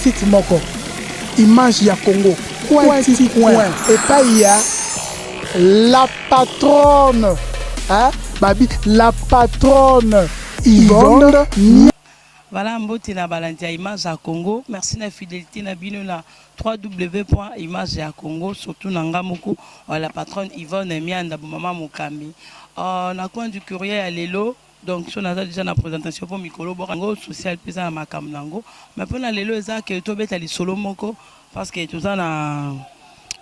Site moko image ya Congo coin ti coin epai ya la patronne hein babi la patronne Yvonne. Voilà mbote na balandi ya image ya Congo. Merci na fidélité na bino na www.image ya Congo surtout na nga moko euh, la patronne Yvonne Mianda bo mama Mokambi. Euh, na coin du courrier ya lelo. Donc so naza dejà na presentation po mikolo bwaka yango social pe eza na makambo na yango mais pona lelo eza ke tobeta lisolo moko parce que toza na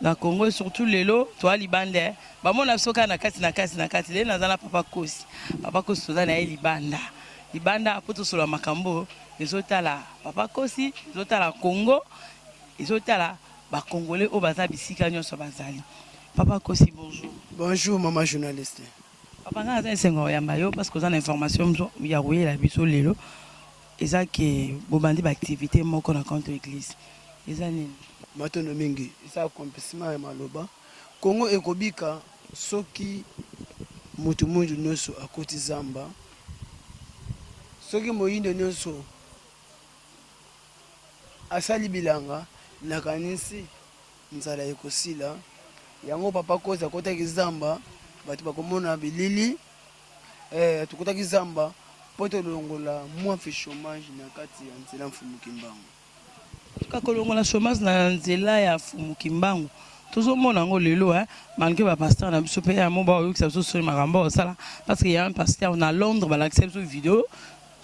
na Congo et surtout lelo toa libanda eh. Bamona biso kaka na kati na kati na kati lelo naza na papa Kosi papa Kosi toza na ye libanda libanda po tosolola makambo ezotala papa Kosi ezotala Congo ezotala ba congolais oyo baza bisika nyonso bazali papa Kosi bonjour. Bonjour maman journaliste. Papa nga naza esengo ya koyamba yo parce que oza na information ya koyela biso lelo eza ke bobandi ba activité moko na compte église eza nini? Matondo mingi eza accomplissement ya maloba Congo ekobika soki mutu muindu nionso akoti zamba soki moyindo nionso asali bilanga nakanisi Nzala ekosila. Yango papa kozi akotaki zamba bato bakomona bilili eh, tokotaki zamba mpo tolongola mwa fi chômage na kati ya nzela Mfumu Kimbangu. Tuka kolongola chômage na nzela ya Mfumu Kimbangu tozomona yango lelo hein, malgré ba pasteur na biso mpe ya mo baoyokisa biso soni makambo osala parce que ya un pasteur na Londres balakisa biso video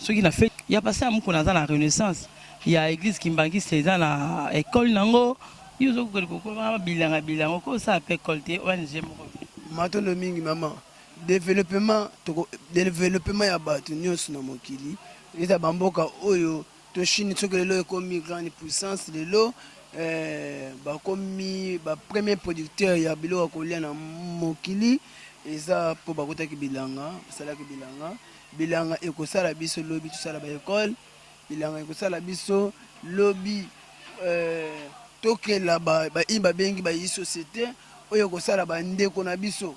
Soki na fete ya pasteur mukuna aza na renaissance ya eglise kimbanguiste eza na ecole nango yo ozo koka kokoma bilanga bilanga oko sala pe ecole te ONG moko. Matondo mingi maman. Developpement toko developpement ya bato nionso na mokili eza ba mboka oyo to Chine soki lelo ekomi grande puissance lelo eh, bakomi ba premier producteur ya biloko ya kolia na mokili eza po bakotaki bilanga basalaki bilanga Bilanga ekosala biso lobi tosala ba ecole, bilanga ekosala biso lobi euh, tokela ba ba babengi ba société oyo ekosala ba ndeko na biso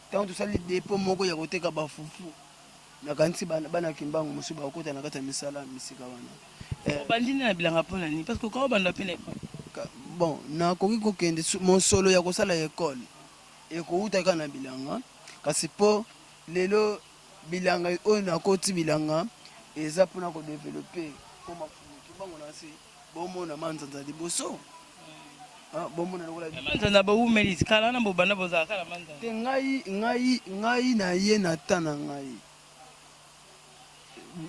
ntango tosali depot moko ya koteka ba fufu nakanisi bana kimbangu mosusu bakokota na kati ya misala misika wana. Eh, obandi nde na bilanga mpo na nini parce que okoki obanda mpe na ecole bon nakoki kokende mosolo ya kosala ecole ekowuta kaka na bilanga kasi mpo lelo Bilanga oyo nakoti bilanga eza pona ko developper po mafumu kimbangu na se bomona manzanza liboso ah, bomona lokola manzanza bowumeli kala na bobanda bozala kala manzanza te ngai ngai ngai na ye na ta na ngai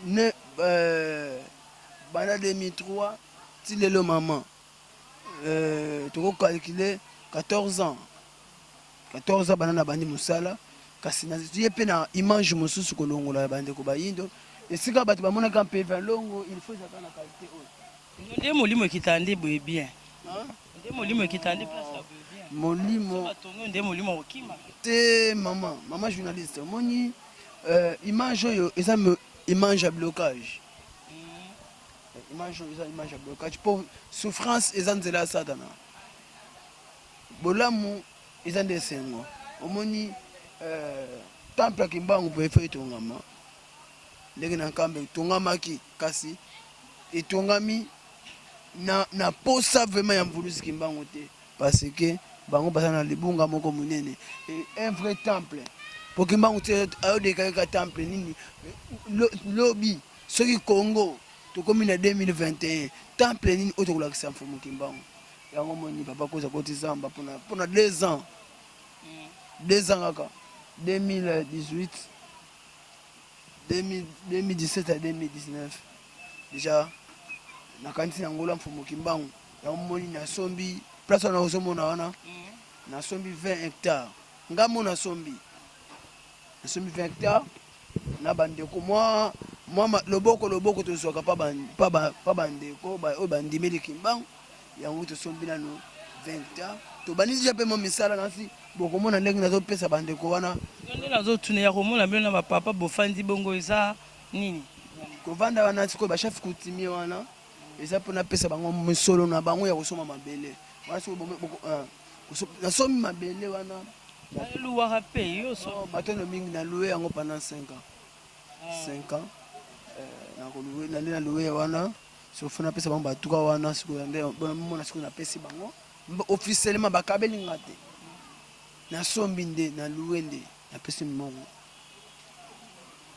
ne euh, banda 2003 ti lelo mama euh, toko calculer 14 ans 14 ans banda na bandi mosala kasi naye mpe na image mosusu kolongola ya bandeko bayindo esika bato bamonaka mpeva longo il faut ezalaka na qualité oyo nde molimo ekita nde boye bien nde molimo ekita nde place ya boye bien molimo batongo nde molimo okima te mama mama journaliste omoni euh, image oyo eza image ya blocage mm. image oyo eza image ya blocage mpo souffrance eza nzela ya satana Bolamu eza nde esengo. Omoni euh, temple ya Kimbangu mpe efo etongama ndenge na Nkamba etongamaki, kasi etongami na, na posa vraiment ya Mvuluzi Kimbangu te, parce que bango baza na libunga moko monene. Un vrai temple po Kimbangu te ayodekaka temple nini lobi soki Congo tokomi na 2021 temple nini oyo tokolakisa Mfumu Kimbangu? Yango omoni papa kozi akoti zamba pona pona 2 ans. 2 ans kaka 2018 2017 à 2019 déjà nakanisi na ngola mfumu kimbangu yango moni nasombi place wana ozomona wana nasombi 20 hectares nga mo nasombi nasombi 20 hectares na bandeko mwa mwa loboko loboko tozwaka pa bandeko oyo bandimeli kimbangu yango tosombi nano 20 hectares tobandi deja mpe mwa misala nasi bokomona ndenge nazopesa bandeko wana nde nazotuna ya komona bino na bapapa bofandi bongo eza nini kovanda wana sikoyo bachef coutumier wana eza mpo napesa bango mosolo na bango ya kosomba mabele wana sikoyo ah, nasombi mabele wana Luwaka pe yo so. Oh, matondo mingi na louer yango pendant 5 ans. 5 ans. Euh, na ko louer na na louer wana. Sikoyo fo napesa bango batuka wana sikoyo nde mona sikoyo napesi bango officiellement bakabeli nga te. Nasombi nde na loue nde napesi moko.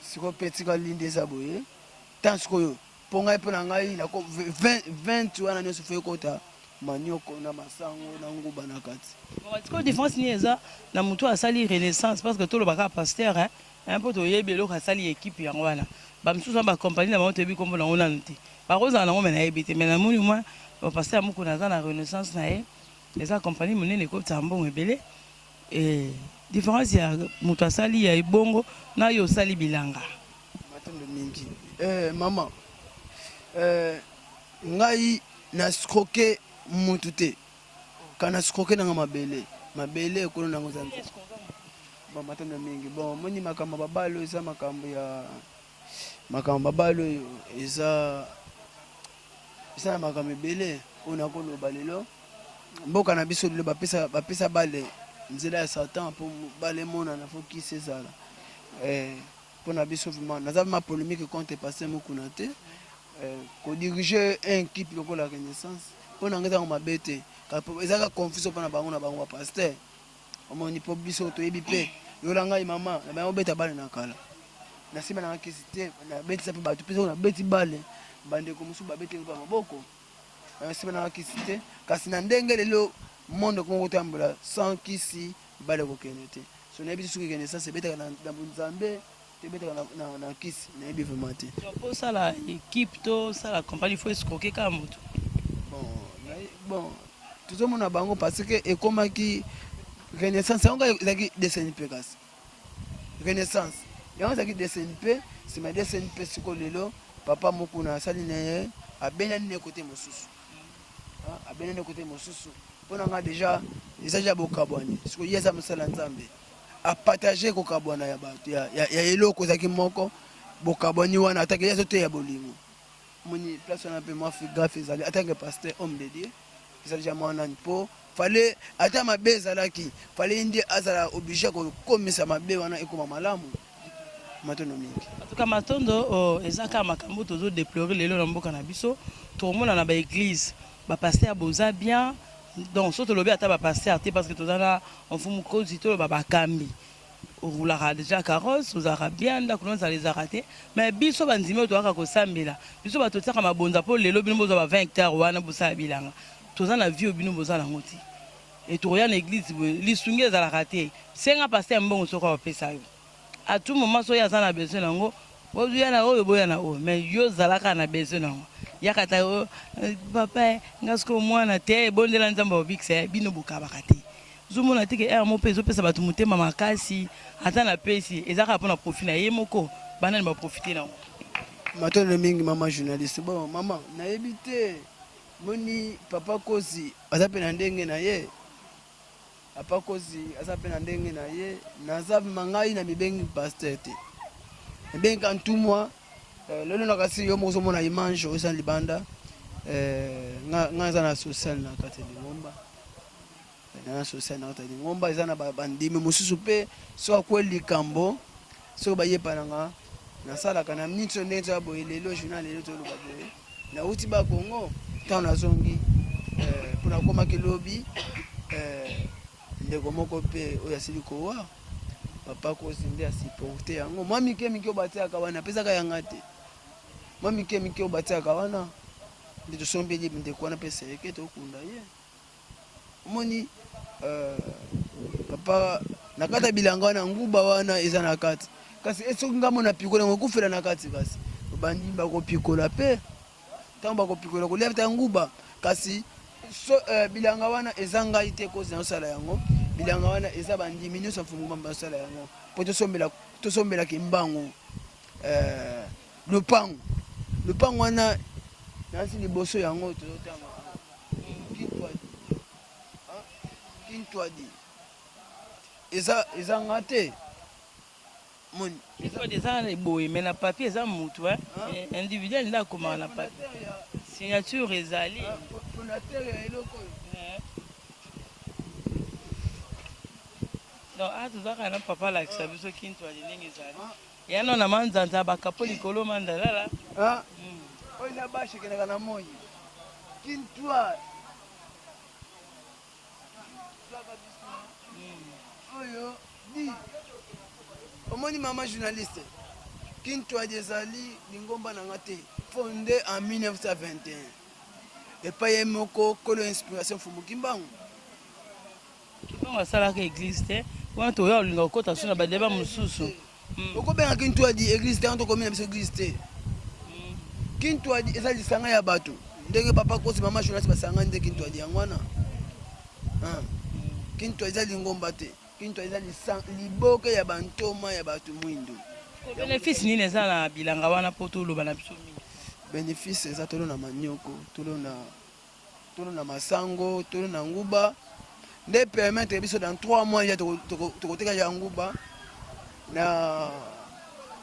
Sikoyo mpe etikali nde eza boye. Tant sikoyo mpo ngai mpo na ngai nako 20 wana nyonso fo ekota manioko na masango na nguba na kati. Bon, sikoyo différence nini eza na moto asali renaissance parce que tolobaka pasteur hein, hein mpo toyebi eloko asali équipe yango wana ba misusu wana bacompagnie na bango toyebi nkombo nango nanu te, bakozala nango me nayebi te. Me namoni mwa pasteur Mokuna aza na renaissance na ye, eza compagnie monene ekotisa mbongo ebele. E différence ya moto asali ya ebongo na yo osali bilanga? Matondo mingi eh, mama eh, ngai na escroquer mutu te, ka na escroquer nanga mabele mabele ekolo nango eza nzambe. Bon, matondo mingi. Bon, moni makambo ya babale oyo eza makambo ya makambo babale oyo eza eza na makambo ebele oyo nakoloba lelo. Mboka na biso lelo bapesa bapesa bale nzela ya Satan mpo bale emonana fo kisi ezala eh, mpo na biso vraiment naza ma polémique contre pasteur Mukuna te. Eh, kodiriger un équipe lokola Renaissance mpo na ngai ezango mabe te, ezalaka confusion mpo na bango na bango bapasteur. Omoni, mpo biso toyebi mpe yola ngai mama na bango obeta bale na kala na nsima nanga kisi te, nabetisa mpe bato mpe soki nabeti bale bandeko mosusu babeteli mpe maboko na nsima nanga kisi te. Kasi na ndenge lelo monde okoma kotambola sans kisi, bale kokende te. So nayebi te soki Renaissance ebetaka na bonzambe te, ebetaka na kisi, nayebi vraiment te. Mpo osala équipe to osala compagnie, faut escroquer kaka moto? Bon, bon, tozomona bango parce que ekomaki Renaissance yango ezalaki DCNP, kasi Renaissance yango ezalaki DCNP. Nsima ya DCNP sikoyo lelo papa Mokuna asali na ye, abendani na kote mosusu, abendani na kote mosusu. Mpo na nga déjà eza déjà bokabwani. Sikoyo ye aza mosala Nzambe, apartage kokabwana ya bato ya eloko ezalaki moko, bokabwani wana atake ye azoteya bolingo. Moni place wana mpe mwa gafe ezali atanke pasteur homme de Dieu, eza déjà mwa nani mpo fale ata mabe ezalaki, fale ye nde azala obligé kokomisa mabe wana ekoma malamu. Matondo mingi. En tout cas matondo. Oh, eza kaka makambo tozodéplorer lelo na mboka na biso. Tokomona na baéglise bapasteur boza bien, donc so tolobi ata bapasteur te parce que toza na mfumu kozi, toloba bakambi orulaka déjà carrosse, ozalaka bien, ndako no ezala ezalaka te. Mais biso bandimi oyo toyaka kosambela, biso bato totiaka mabonza mpo lelo bino bozwa ba 20 hectare wana bosala bilanga, toza na vie oyo bino boza nango te. E tokoya na église boye, lisungi ezalaka te. Senga pasteur mbongo, soki apesa yo à tout moment, soki aza na besoin nango, boya na oyo, boya na oyo. Mais yo ozalaka na besoin nango, yaka ta papa nga sikoyo mwana te, ebondela Nzambe obikisa bino. Bokabaka te, ozomona te ke ere moko mpe ezopesa bato motema makasi. Ata na pesi eza kaka mpona profit na ye moko, banani baprofite nango? Matondo mingi mama journaliste. Bon mama, nayebi te, moni papa Kozi aza mpe na ndenge na ye, papa Kozi aza mpe na ndenge na ye. Naza ma ngai na mibengi pasteur te, mibengika ntumwa. Lelo nakasi yo moko ozomona image oyo eza libanda. Ngai eza na social na kati ya lingomba, na social na kati ya lingomba eza na bandimi mosusu mpe soki akwe likambo, soki bayepananga nasalaka na minso ndenge toya boye lelo journal. Lelo toloba boye, nauti Bakongo, ntango nazongi mpo nakomaki lobi, ndeko moko mpe oyo asili kowa, papa Kosi nde asupporte yango. Mwa mike mike oyo batiaka wana apesaka yanga te, mwa mike mike oyo batiaka wana nde tosombeli ndeko wana mpe cercueil, tokunda ye. Omoni papa na kati ya bilanga wana, nguba wana eza na kati, kasi soki ngambo na pikola yango ekufela na kati, kasi bandi bakopikola mpe ntango bakopikola kolia ta nguba. Kasi so, bilanga wana eza ngai te kozi nazosala yango, bilanga wana eza bandimi nyonso mfumu mamba bazosala yango mpo tosombelaki mbangu lopango. Lopango wana nasi liboso yango tozotanga Kintwadi, eza nga te. Moni eza boye, mais na papier eza mutu individuel nde akomaka na papier, signature ezali. Fondateur ya eloko oyo. Donc a tozalaka na papa alakisa biso Kintwadi ndenge ezali yano na manzanza bakapo likolo mandalala. Oyo eza bashe ekendaka na moi. Kintwa. Oyo di. Omoni mama journaliste. Kintwadi ezali lingomba na nga te. Fonde en 1921. Epai ye moko kolo inspiration Mfumu Kimbangu. Kimbangu asalaka eglise te. Wana toya olinga kokota so na badeba mosusu. Okobenga Kintwadi eglise te, tokomi na biso eglise te. Kintwadi eza lisanga ya bato. Ndenge papa Kosi mama Jonas basangani nde Kintwadi yango wana. Kintwadi eza lingomba te. Kintwadi eza liboke ya bantoma ya bato mwindo. Benefice nini eza na bilanga wana mpo toloba na biso mingi? Benefice eza tolona manioko, tolona tolona masango, tolona nguba nde permettre biso dans 3 mois ya tokoteka ya nguba na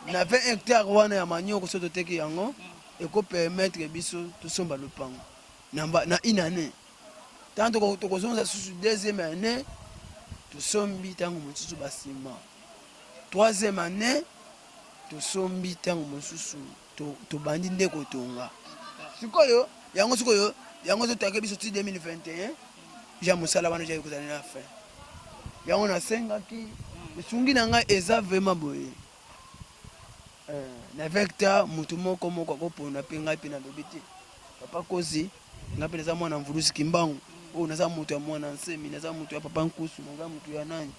na 20 hectares wana ya manioko so toteki yango eko permettre biso tosomba lopango na, na une année ntango tokozongisa susu deuxième année tosombi ntango mosusu basima troisième année tosombi ntango mosusu tobandi nde kotonga sikoyo yango sikoyo yango ezotake biso ti 2021 ja mosala wana ja ekozala na fin yango nasengaki esungi na ngai eza vraiment boye eh, na vecta motu moko moko akopona mpe ngai mpe nalobi te papa kozi ngai mpe naza mwana mvulusi kimbangu oyo naza moto ya mwana nsemi naza moto ya papa nkusu naza moto ya nani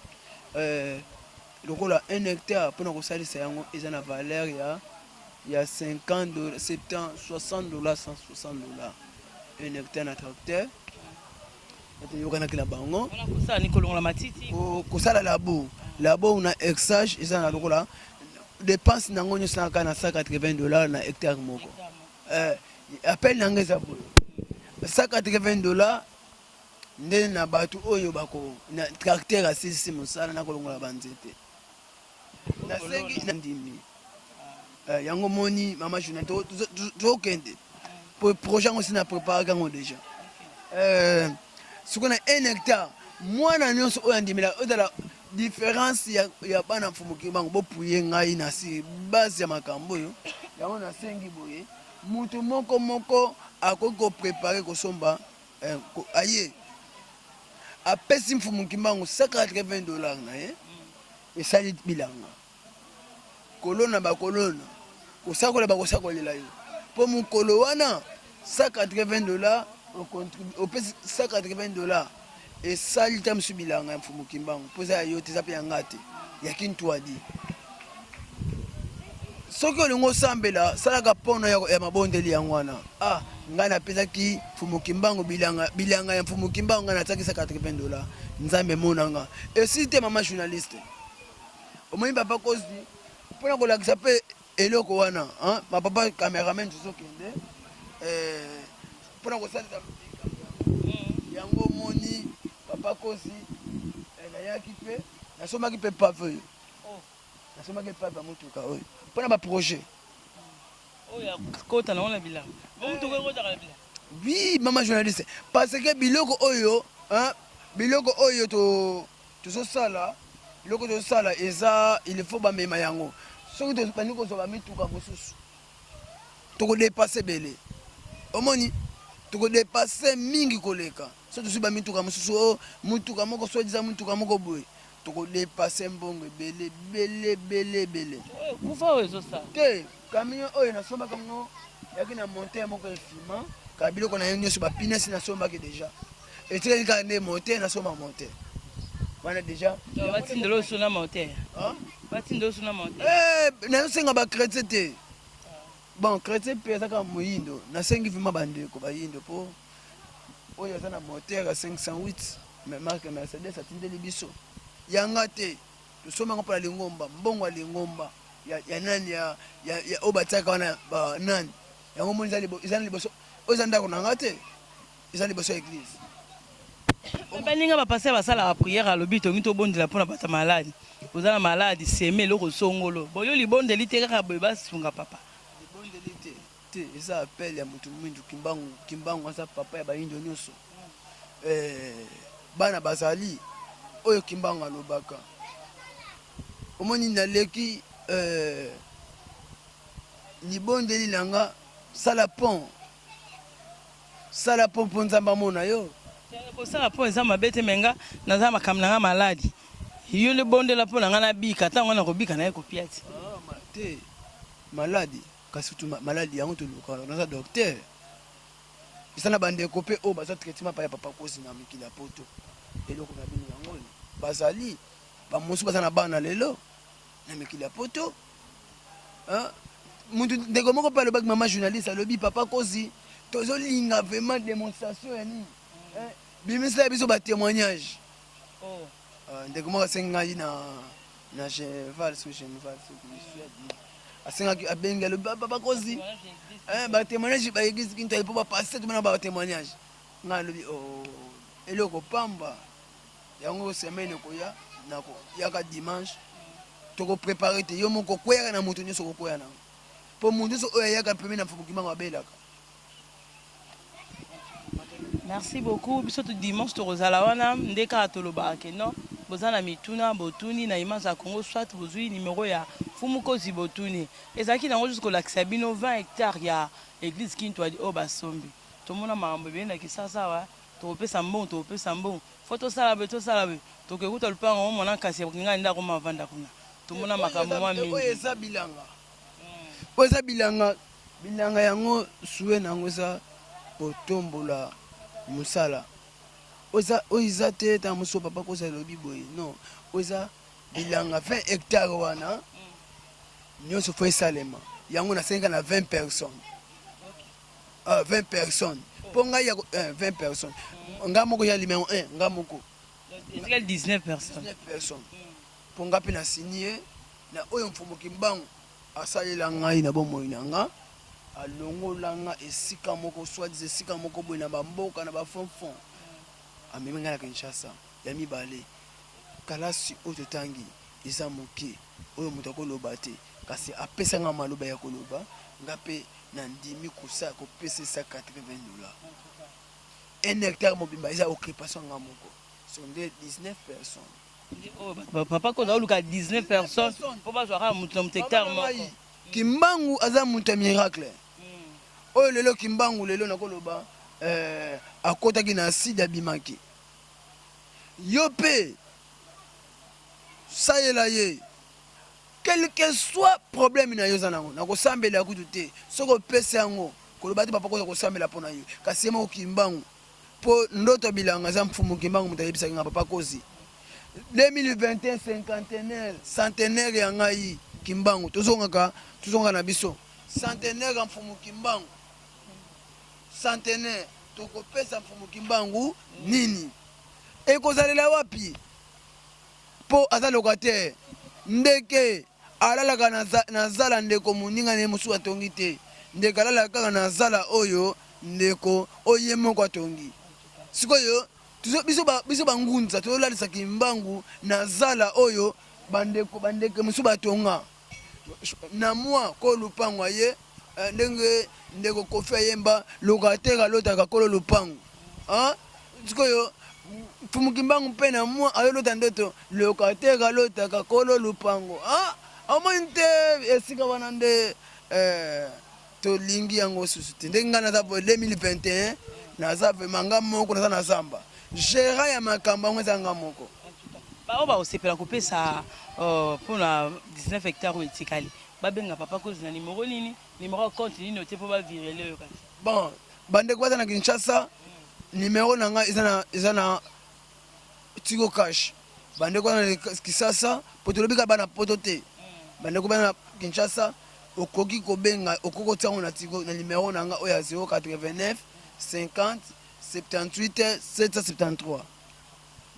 eh, Lokola un hectare pona kosalisa yango eza na valeur ya ya 50 dollars, 70, 60 dollars, 160 dollars un hectare na tracteur. Toyokanaki na bango kosala ni kolongola matiti, kosala labo labo na exage eza na lokola dépense na yango nyonso na kaka na 180 dollars na hectare moko. Eh, appel na yango eza boye 180 dollars Nde na bato oyo bako na tracteur asilisi mosala na kolongola ba nzete. Nasengi na ndimi eh, yango moni mama journal tokende po projet yango si na preparaki yango deja eh, sikoyo na un hectare mwana nyonso oyo andimela ozala différence ya, ya bana mfumu kimbangu bopuye ngai na si base ya makambo oyo yango nasengi boye moto moko moko akoki koprepare kosomba Eh, aye apesi mfumu kimbangu 180 dollars na ye esali bilanga kolona bakolona kosakola bakosakolela yo mpo mokolo wana 180 dollars opesi 180 dollars esali ta mosusu bilanga ya mfumu kimbangu mpo eza ya yo te eza mpe ya nga te ya kintwadi Soki olingi osambela, salaka pono ya, ya mabondeli yango wana. Ah, ngai napesaki Mfumu Kimbangu bilanga, bilanga ya Mfumu Kimbangu ngai natiakisa 80 dollars. Nzambe mona nga. Esili te mama journaliste. Omoni papa Kozi mpona kolakisa mpe eloko wana, hein? Ma papa cameraman tozokende eh, mpona kosalisa yango omoni papa Kozi eh, nayaki mpe nasombaki mpe pave oyo. Nasombaki epave ya motuka oyo mpo na ba projet. Oyo ya kota na wana bilanga. Bo motuka ekotaka na bilanga. Oui, maman journaliste, parce que biloko oyo, hein, biloko oyo to tozosala, biloko tozosala eza il faut bamema yango. Soki tobandi kozwa ba mituka mosusu, toko depasser ebele. Omoni, toko depasser mingi koleka. Soki tozwi ba mituka mosusu, oh, motuka moko soit disant motuka moko boye. Toko depasser mbongo ebele ebele ebele ebele. Oyo ekufa oyo ezosala. Te camion oyo nasombaki yango yaki na monteur moko efima kaka biloko na ye nyonso ba pines nasombaki deja etikali kaka nde monteur nasomba monteur wana deja. Batindela oyo na monteur. Batindela oyo na monteur. Eh nazosenga ba chretien te. Bon chretien mpe aza kaka moyindo nasengi vraiment bandeko bayindo mpo Oyo aza na moteur ya 508 mais marque Mercedes atindeli biso yanga te tosombi yango mpona lingomba mbongo ya lingomba ya, ya nani ya, ya, ya oyo batiaka wana ba nani yango moni eza na liboso oyo eza ndako na nga te eza liboso ya eglise baninga bapaster basalaka priere alobi tongi tobondela mpona bato ya maladi oza na maladi seme eloko songolo boyo libondeli te kaka boye basunga papa libondeli te Te eza appel ya mutu mwindu kimbangu kimbangu aza papa ya bayindo nioso eh, bana bazali oyo kimbangu alobaka omoni naleki eh, libondeli na nga. Sala pont. Sala pont mpo Nzambe amona yo. Kosala pont eza mabe te, me nga naza makambo na nga maladi. Yo nde bondela mpo na nga nabika, ntango nga nakobika naye kopia ti. Ah, te maladi kasi tu maladi yango tolukaka, naza docteur. Eza na bandeko mpe oyo bazwa traitement pa ya papa Kozi na mikili ya poto. Eloko na bino yango oyo bazali bamosusu baza na bana lelo na mikili ya poto. Mutu ndeko moko mpe alobaki, mama journaliste alobi papa Kozi tozolinga vraiment démonstration ya nini, bimisela biso ba témoignage. Oh. Ndeko moko asengi ngai na Genval, so Genval soki asengaki, abengi, alobi papa Kozi, ba témoignage ba église kinto mpo ba pasteur tomona ba témoignage. Ngai alobi oh, eloko pamba yango semaine ekoya nakoyaka dimanche, tokoprépare te. Yo moko okweyaka na moto nyonso, okokwea nango mpo moto nyonso oyo ayaka pembeni na Mfumu Kimbangu abelaka. Merci beaucoup. Biso to dimanche tokozala wana nde kaka tolobaka ke non, boza na mituna, botuni na Image ya Congo, soit bozwi numero ya Mfumu Kozi, botuni. Ezalaki nango juste kolakisa bino 20 hectares ya église Kintuadi oyo basombi. Tomona makambo ebele na Kisasa awa, tokopesa mbongo, tokopesa mbongo, fo tosala boye, tosala boye, tokekuta lupango ngo mwana kasi ngai nde akoma avanda kuna. Tomona makambo mwa mingi. Oyo eza bilanga, oyo eza bilanga. Bilanga yango souhait na yango eza kotombola mosala oyo eza te. Ntango mosusu papa Kozi alobi boye, non, oyo eza bilanga 20 hectare wana nyonso fo esalema. Yango nasengaka na 20 personnes, ah, 20 personnes mpo ngai ya 20 personnes, ngai moko ya numéro 1, ngai moko. Etikali 19 personnes. 19 personnes mpo ngai mpe na signe na oyo Mfumu Kimbangu asalela ngai na bomoi na nga. Alongola nga esika moko, soit esika moko boye na bamboka na bafond fond, amemi ngai na Kinshasa. Ya mibale, kalasi oyo totangi eza moke, oyo moto akoloba te, kasi apesa nga maloba ya koloba. Nga mpe nandimi kosala kopesa esa 80 $, 1 hectare mobimba eza occupation nga moko, so nde 19 personnes. Papa Kozi aoluka 19 personnes mpo bazwa kaka moto na moto hectare moko. Kimbangu aza moto ya miracle oyo. Lelo Kimbangu, lelo nakoloba akotaki na acide, abimaki. Yo mpe salela ye, quel que soit problème na yo eza nango. Nakosambela kutu te soki opesi yango, koloba te papa Koza kosambela mpo na yo, kasi ye moko Kimbangu, mpo ndoto ya bilanga eza Mfumu Kimbangu moto ayebisaki nga: papa Kozi, 2021 cinquantenaire, centenaire ya ngai Kimbangu, tozongaka, tozongaka na biso centenaire ya Mfumu Kimbangu, centenaire tokopesa Mfumu Kimbangu nini, ekozalela wapi? Mpo aza locataire, ndeke alalaka na zala ndeko moninga na ye mosusu atongi te. Ndeke alalaka kaka na zala oyo ndeko oyo ye moko atongi. Sikoyo biso bangunza tozolalisa Kimbangu na zala oyo bandeko bandeke mosusu batonga na mwa ko lupango aye. Ndenge ndeko Kofi ayemba, locataire alotaka kolo lupango. Sikoyo Mfumu Kimbangu mpe na mwa ayolota ndoto, locataire alotaka kolo lupango. Omoni te esika wana nde tolingi yango susu te. Ndenge ngai naza boye, 2021 naza vraiment nga moko, naza na zamba, gérant ya makambo yango eza nga moko. Baoyo bakosepela kopesa mpona 19 hectare oyo etikali, babenga papa Kozi na numero nini, numero ya compte nini otie mpo bavirele oyo kasi? Bon, bandeko baza na Kinshasa, numero na ngai eza na Tigo Cash. Bandeko baza na Kisasa, po tolobi kaka bana poto te, bandeko baza na Kinshasa, okoki kobenga, okoki kotia yango na Tigo na numero na ngai oyo ya 089 50 78 773.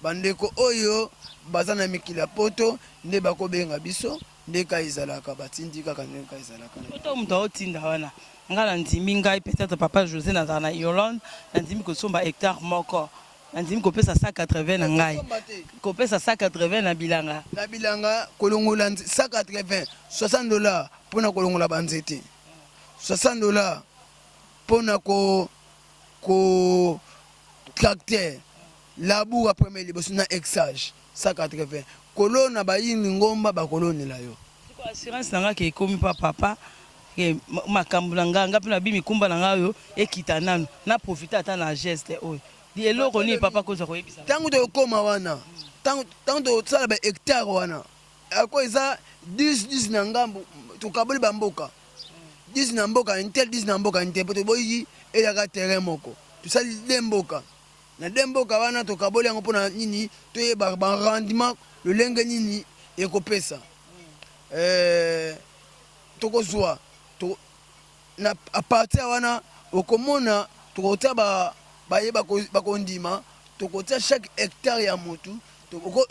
Bandeko oyo baza na mikili ya poto nde bakobenga biso. Nde ka ezalaka, batindi kaka ndenge ka ezalaka. Poto moto aotinda wana, ngai nandimi, ngai peut-être papa José, nazala na Irlande, nandimi kosomba hectare moko, nandimi kopesa 180 na ngai, kopesa 180 na bilanga. Na bilanga, kolongola 180, 60 $ mpona kolongola banzete, 60 $ mpona ko tracteur, labour ya premier liboso na exage 180, kolona bayini ngomba bakolonela yo. Siko assurance na ngai ke ekomi pa papa. Ke makambo na nga, nga mpe nabi mikumba na nga oyo ekita nanu, na profiter ata na geste oyo. Di eloko nini papa kozwa koyebisa? Tango tokokoma wana, tango tango tokosala ba hectares wana, ako eza 10 10 na ngambo, tokaboli ba mboka. 10 na mboka intel, 10 na mboka intel, po toboyi eyaka terrain moko. Tosali deux mboka. Na deux mboka wana tokaboli yango pona nini? Toyeba ba rendement lolenge nini ekopesa. Eh, tokozwa to, na a partir ya wana okomona tokotia ba baye bakondima tokotia chaque hectare ya motu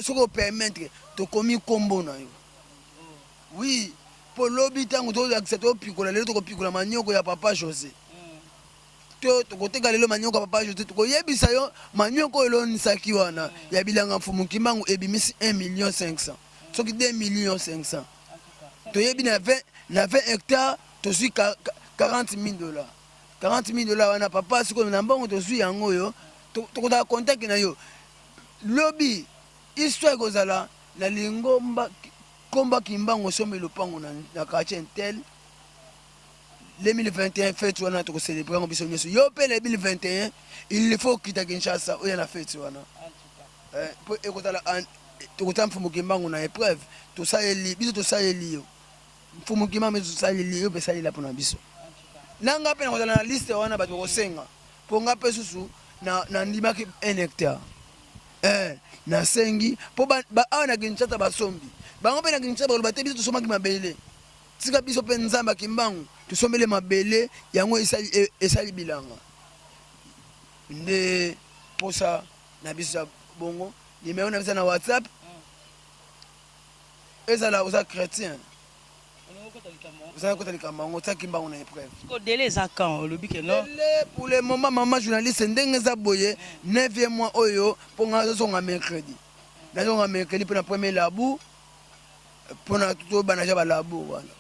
soki opermettre tokomi nkombo na yo oui mpo lobi ntango tolakisa topikola lelo tokopikola manioko ya papa josé to tokoteka lelo manioko ya papa josé tokoyebisa yo manioko oyo elonisaki wana ya bilanga mfumu kimbangu ebimisi 1 million 500 soki 2 million 500 toyebi na 20 na 20 hectares tozwi 40 000 dollars 40 000 dollars wana papa sikoyo na mbongo tozwi yango oyo tokozala contact na yo lobi histoire ekozala na lingomba komba kimbangu osombi lopango na, na quartier intel 2021 fete wana tokocelebre yango biso nyonso yo mpe na 2021 il faut okita kinshasa oya na fete wana eh, mpo ekozala tokotia mfumu kimbangu na epreuve tosaleli biso tosaleli yo mfumu kimbangu biso tosaleli yo mpe salela mpo na biso na nga mpe nakozala na liste wana bato bakosenga mpo nga mpe susu nandimaki un hectare eh, nasengi mpo awa na kinshasa basombi bango mpe na kinshasa bakoloba te biso tosombaki mabele tika biso mpe nzambe ya kimbangu tosombele mabele yango esali, e, esali bilanga nde mposa na biso ya bongo numero na biso na whatsapp ezala oza chrétien ozali kota likambo yango otiaki mbango na épreuve délai eza quand olobi ke non délai pour le moment mama journaliste ndenge eza boye 9e mois oyo mpo ngai nazozonga mercredi nazonga mercredi mpo na premier labour mpo na tobanda ja balabour wana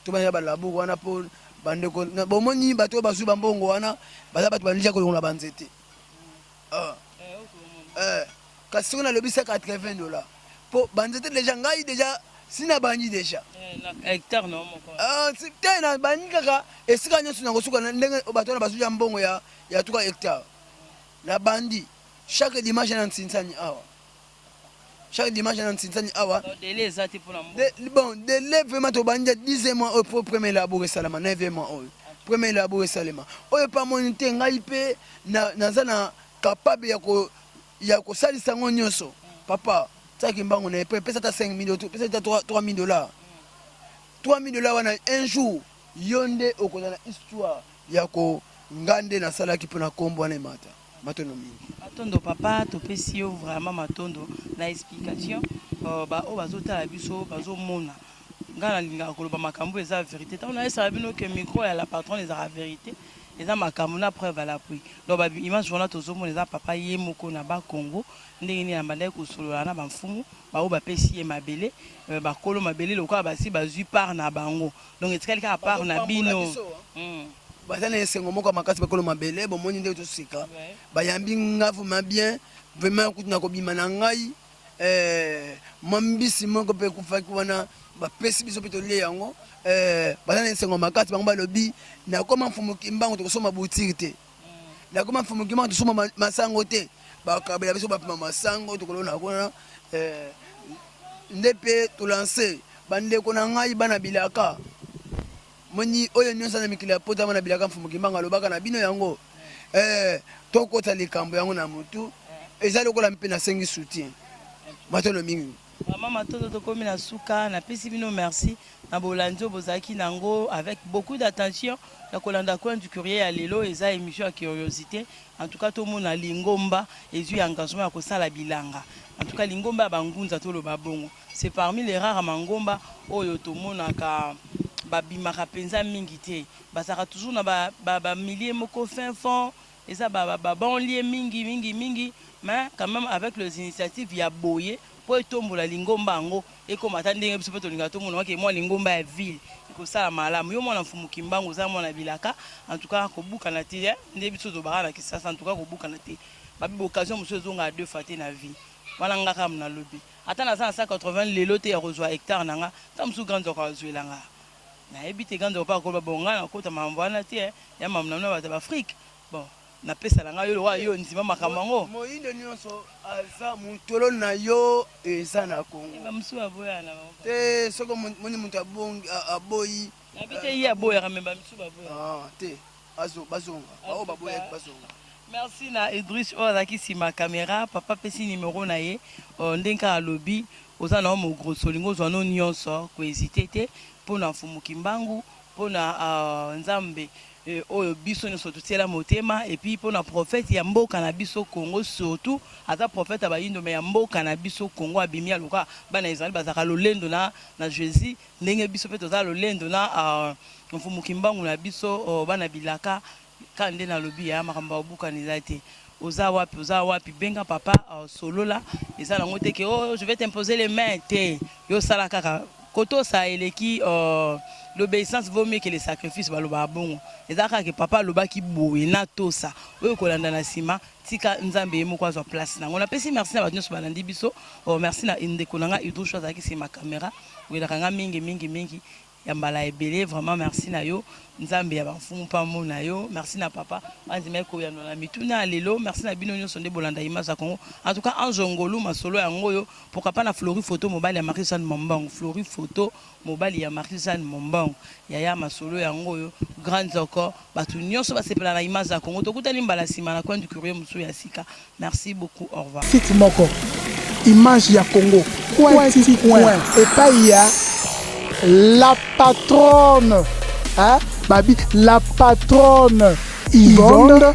tobanda ja balabour wana mpo bandeko bomoni bato oyo bazwi bambongo wana baza bato balija kolongola banzete Ah. Eh, kasi soki nalobi 180 dollars po banzete deja ngai deja si nabandi deja eh, hectare na moko ah, te nabandi kaka esika nyonso nakosuka ndenge bato wana bazwi ya mbongo ya ya 3 hectare nabandi chaque dimanche na nsinsani awa chaque dimanche na nsinsani awa délai eza te mpona bon délai vraiment tobandi ya 10 mois oyo po premier labour esalama 9 mois oyo premier labour esalema oyo mpe amoni te ngai mpe naza na capable ya ko ya kosalisa yango nyonso papa tiaki mbango na ye mpe pesa ata 5 000 pesa ata 3 000 dollars 3 000 dollars wana un jour yo nde okozala na histoire ya ko nga nde nasalaki mpo na nkombo wana emata matondo mingi matondo papa topesi yo vraiment matondo na explication uh, baoyo bazotala biso bazomona ngai nalingaka koloba makambo eza verité ntango nayesaka bino ke micro ya la patronne ezalaka verité eza makambo na preuve à l'appui donc ba image wana tozomona eza papa ye moko na ba Congo ndenge nini abandaki kosolola na bamfumu baoyo bapesi ye mabele euh, bakolo mabele lokola basi bazwi part na bango donc etikali kaka part na bino hmm. Baza na esengo moko ya makasi bakolo mabele bomoni ndenge toseka bayambi nga vraiment bien vraiment kutu na kobima na ngai eh, mwa mbisi moko mpe ekufaki wana bapesi biso mpe tolie yango eh, baza na esengo makasi bango balobi nakoma mfumu kimbangu tokosomba butire te nakoma mfumu kimbangu tosomba masango te bakabela biso bapima masango tokolona kuna eh, nde mpe tolanse bandeko na ngai bana bilaka moni oyo nyonso na mikili ya poto bana bilaka mfumu kimbangu alobaka na bino yango eh, tokota likambo yango na motu eza lokola mpe nasengi soutien matondo mingi mama matondo tokomi na suka napesi bino merci na bolandi oyo bozalaki nango avec beaucoup d'attention ya kolanda coin du courrier ya lelo eza émission ya curiosité en tout cas tomona lingomba ezwi engagement ya kosala bilanga en tout cas lingomba ya bangunza toloba bongo C'est parmi les rares mangomba oyo tomonaka babimaka penza mingi te. Bazalaka toujours na ba, ba, ba milieu moko fin fond, eza ba, ba, ba banlieue mingi mingi mingi, mais quand même avec les initiatives ya boye po etombola lingomba yango ekoma ata ndenge biso pe tolingaka tomona ke mwa lingomba ya ville ekosala malamu. Yo mwana Mfumu Kimbangu oza mwana bilaka, en tout cas kobukana te eh, nde biso tobaka na Kisasa, en tout cas kobukana te. Babi occasion mosusu ezongaka deux fois te na vie. Wana nga kaka nalobi. Ata naza na 180 lelo te ya kozua hectare na nga, tango mosusu grand nzoka azuela nga. Nayebi te Grand Papa akoloba bon ngai nakota makambo wana te ya makambo na bino bato ya b'Afrique. Bon napesa na ngai yo lokola yo ondima makambo yango. Moyindo nionso aza mutolo na yo eza na Congo. Ba mosusu baboyaka na bango. Te soki omoni moto aboyi. Nayebi te ye aboyaka mais ba misusu baboyaka. Ah te bazonga baoyo baboyaki bazonga. Merci na Idriss oyo azalaki sima camera papa apesi numero na ye ndenge kaka alobi oza na yo mogroso olingi ozwa no nionso ko hesiter te pona mfumu kimbangu pona nzambe oyo biso nionso totiela motema et puis pona prophète ya mboka na biso Congo surtout aza prophète ya bayindo mais ya mboka na biso Congo abimi aloka bana Israël bazalaka lolendo na na Jesus ndenge biso pe toza lolendo na mfumu kimbangu na biso bana bilaka Kaka nde nalobi yaya makambo ya kobukana eza te oza wapi oza wapi benga papa solola eza nango te ke oh je vais t'imposer les mains te yo sala kaka kotosa eleki uh, l'obéissance vaut mieux que le sacrifice balobaka bongo eza kaka ke papa alobaki boye natosa oyo kolanda na nsima tika nzambe ye moko azwa place nango napesi merci na bato nyonso balandi biso oh, merci na ndeko na ngai idrushu azalaki nsima kamera oyelaka ngai mingi mingi mingi ya mbala ebele vraiment merci na yo nzambe ya ba mfumu mpe amona yo merci na papa andimaki koyanola na mituna ya lelo merci na bino nyonso nde bolanda image ya Congo en tout cas Ange Ngolu masolo yango oyo pourquoi pas na Flory photo mobali ya Marie Jeanne Mombong Flory photo mobali ya Marie Jeanne Mombong yaya masolo yango oyo grand nzoko bato nyonso basepela na image ya Congo tokutani mbala nsima na coin du curieux mosusu ya sika Merci beaucoup au revoir. Site moko image ya Congo coin ti coin epai ya la patronne hein babi la patronne Yvonne.